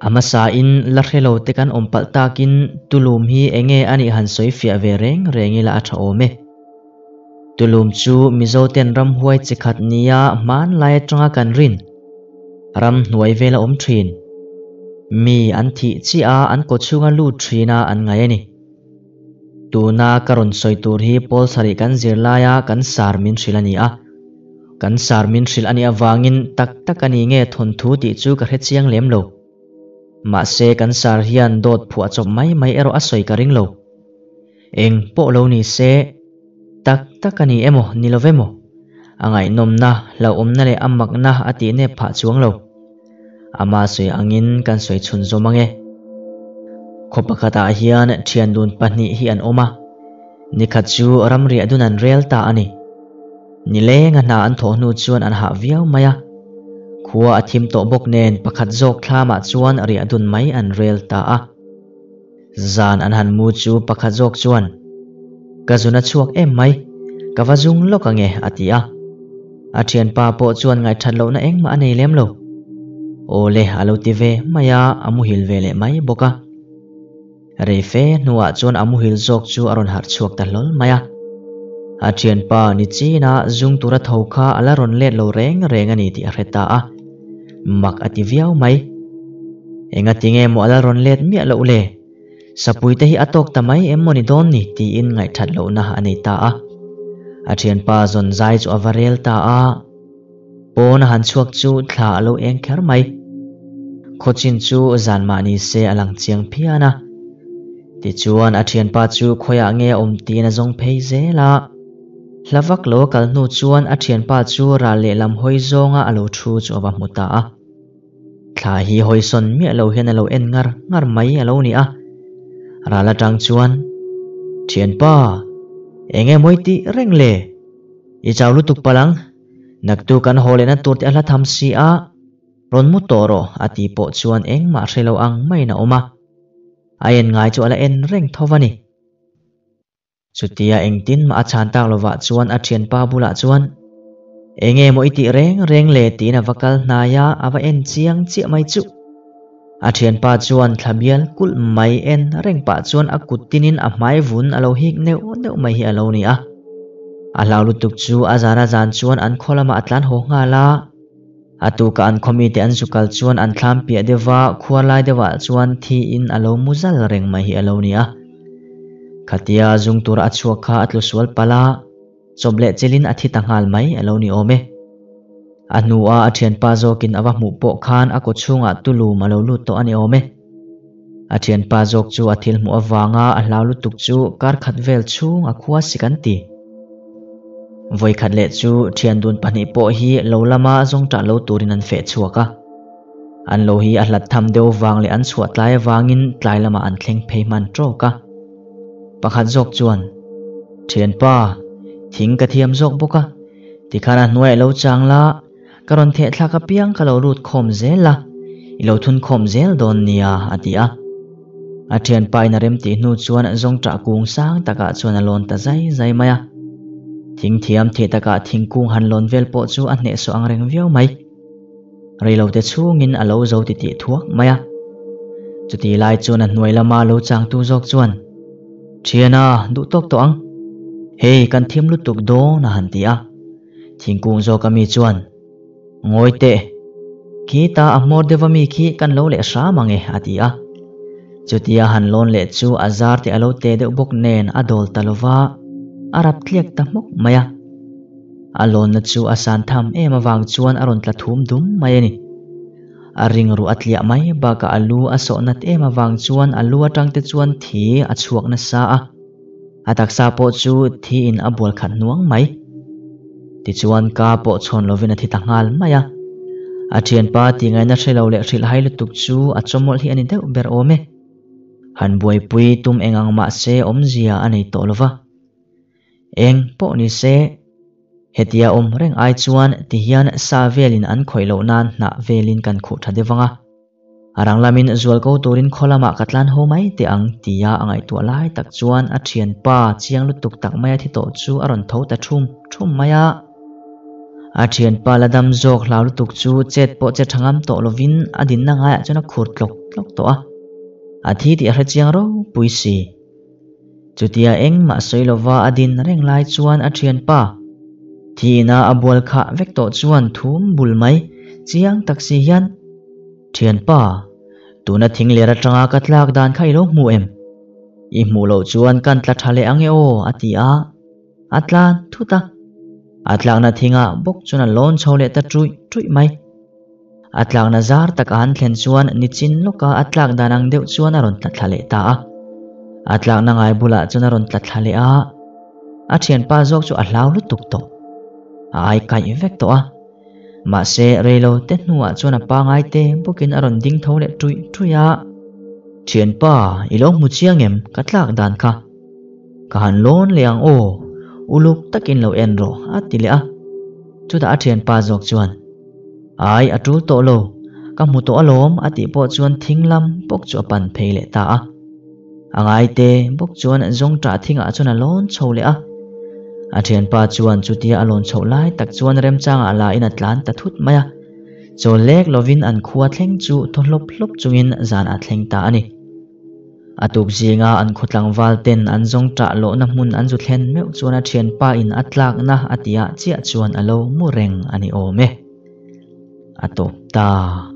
A hmasain la hre lo te kan awm palh takin Tulum hi enge a nih han sawi fiah ve reng reng ila a tha awm e. Tulum chu Mizo ten ramhuai chi khat nia hmanlai atanga kan rin ram hnuai vela awm thin. Mi an thih chiah a an kawchhunga lut thina an ngai a ni. Tuna ka rawn sawi tur hi pawl sarih kan zir laia kan sar min hrilh a ni a. Kan sar min hrilh a nih avangin tak tak a ni nge thawnthu tih chu ka hre chiang lem lo. Mahse kan sar hian dawt phuah chawp mai mai erawh a sawi ka ring lo. Eng pawh lo ni se, tak tak a ni emaw ni lo emaw, a ngaihnawmna, hlauhawmna leh a makna a tih nep phah chuang lo. Ama sawi angin kan sawi chhun zawm ange. Khaw pakhatah hian thian dun pahnih hi an awm a, nikhat chu ramriah dun an rel ta a ni. Nilenga hna an thawh hnu chuan an hah viau mai a, khua a thim tawh bawk nen pakhat zawk thlamah chuan riah dun mai an rel ta a. Zan an han mu chu pakhat zawk chuan, Ka zun a chhuak em mai, ka va zung lawk ange, a ti a. A thianpa pawh chuan ngaihthat lohna engmah a nei lem lo. Aw le, a lo ti ve mai a, a muhil ve leh mai bawk a. Rei fe hnuah chuan a muhil zawk chu a rawn harh chhuak ta hlawl mai a. A thianpa ni china zung tura tho kha a la rawn let lo reng reng a ni tih a hre ta a. Mak a ti viau mai. Engati nge maw a la rawn let miah loh le? Sapui te hi a tawk ta mai em maw ni dawn ni tiin ngaihthat lohna a nei ta a. A thianpa zawn zai chu a va rel ta a. Pawn a han chhuak chu thla a lo eng kher mai. Khawchin chu zan mah ni se a lang chiang phian a. Tichuan a thianpa chu khawiah nge a awm tiin a zawng phei zel a. Hla vak lo a kal hnu chuan a thianpa chu ral lehlam hawi zawnga a lo thu chu a va hmu ta a. Thla hi hawi sawn miah lo hian a lo en ngar ngar mai a lo ni a. Ral atang chuan, Thianpa, eng nge mawi tih reng le? I chau lutuk palh ang, naktu kan haw lehna tur te a hla tham si a, rawn mu tawh rawh a tih pawh chuan engmah hre lo ang maiin a awm a. A en ngai chu a la en reng tho va ni. Chutia engtin mah a chhan tak lovah chuan a thianpa bulah chuan, Enge maw i tih reng reng le? tiin a va kal hnai a, a va en chiang chiah mai chu. A thianpa chuan thla bial kulh mai en reng pah chuan a kut tinin a hmai vun a lo hik neuh neuh mai hi a lo ni a. A hlau lutuk chu a zan a zan chuan an khaw lamah a tlan haw nghal a. A tuka an khawmite an zu kal chuan an thlam piah deuhva khuar lai deuhah chuan thiin a lo mu zal reng mai hi a lo ni a. Khatia zung tura a chhuak kha a tlu sual palh a, chawp leh chelin a thi ta nghal mai a lo ni awm e. A hnua a thianpa zawkin a va hmuh pawh khan a kaw chhungah tulum a lo lut tawh a ni awm e. A thianpa zawk chu a thil hmuh avanga a hlau lutuk chu kar khat vel chhung a khua sik an ti. Vawi khat leh chu thian dun pahnih pawh hi lo lama zawngṭah lo turin an feh chhuak a. An lo hi a hlat tham deuh vang leh an chhuah tlai avangin tlai lamah an thleng phei hman ṭawk a. Pakhat zawk chuan, Thianpa, thing ka thiam zawk bawk a, tikhan a hnuaiah lo chang la, Ka rawn theh thlak apiang ka lo lut khawm zel a, i lo thun khawm zel dawn nia, a ti a. A thianpa in a rem tih hnu chuan zawngṭah kung sang takah chuan a lawn ta zai zai mai a. Thing thiam theh takah thingkung han lawn vel pawh chu a hnehsawh ang reng viau mai. Reilote chhungin a lo zo titih thuak mai a. Chutih lai chuan a hnuai lama lo changtu zawk chuan, Thiana, duh tawk tawh ang. Hei, kan thim lutuk dawn, a han ti a. Thingkung zawk ami chuan, Ngawi teh, khita a hmawr deuh ami khi kan lo leh hram ang e, a ti a. Chutia han lawn leh chu a zar te a lo te deuh bawk nen a dawl ta lova, a rap tliak ta hmawk mai a. A lawnna chu a san tham em avang chuan a rawn tla thum dum mai a ni. A ringruh a tliah mai bakah a lu a sawh nat em avang chuan a lu atang te chuan thi a chhuak nasa a. A taksa pawh chu thiin a bual khat hnuang mai. Tichuan ka pawh chhawn lovin a thi ta nghal mai a. A thianpa tih ngaihna hre lo leh hrilhhai lutuk chu a chawmawlh hi a ni deuh ber awm e. Han buaipui tum eng ang mah se awmzia a nei tawh lova. Eng pawh ni se, hetia awm reng ai chuan tihian sa velin an khawih loh nan hnah velin kan khuh tha deuh vang a. A rang lamin zual ko turin khaw lamah ka tlan ho mai teh ang tia a ngaihtuah lai tak chuan a thianpa chiang lutuk tak maia thi tawh chu a rawn tho ta thum thum mai a. A thianpa la dam zawk hlau lutuk chu chet pawh che tha ngam tawh lovin a dinna ngaiah chuan a khur tlawk tlawk. tlawk tawh a. A thi tih a hre chiang ropui si. Chutia engmah sawi lova a din reng lai chuan a thianpa thiina a bual khah vek tawh chuan thum bul mai chiang tak si hian, Thianpa, tuna thing ler atanga ka tlak dan kha i lo hmu em? I hmuh loh chuan kan tla tha leh ang e aw, a ti a. A tlan thut a. A tlakna thingah bawk chuan a lawn chho leh ta ṭuih ṭuih mai. A tlakna zar tak a han thlen chuan nichin lawka a tlak dan ang deuh chuan a rawn tla thla leh ta a. A tlakna ngai bulah chuan a rawn tla thla leh a. A thianpa zawk chu a hlau lutuk tawh. A ai kaih vek tawh a. Mahse, reilo te hnuah chuan a pangai te bawkin a rawn ding tho leh ṭuih ṭuih a. Thianpa, i lo hmu chiang em? Ka tlak dan kha. Ka han lawn leh ang aw, uluk takin lo en rawh, a ti leh a. Chutah a thianpa zawk chuan, Ai, a tul tawh lo, ka hmu tawh alawm, a tih pawh chuan thing lam bawk chu a pan phei leh ta a. A ngaite bawk chuan zawngṭah thingah chuan a lawn chho leh a. A thianpa chuan chutia a lawn chhoh lai tak chuan remchangah la in a tlan ta thut mai a. Chawl lek lovin an khua thleng chu thaw hlawp hlawp chungin zan a thleng ta a ni. A tuk zinga an khaw tlangval ten an zawng ṭah lawhna hmun an zu thlen meuh chuan a ṭhianpa in a tlakna a tihah chiah chuan a lo mu reng a ni awm e. A tawp ta.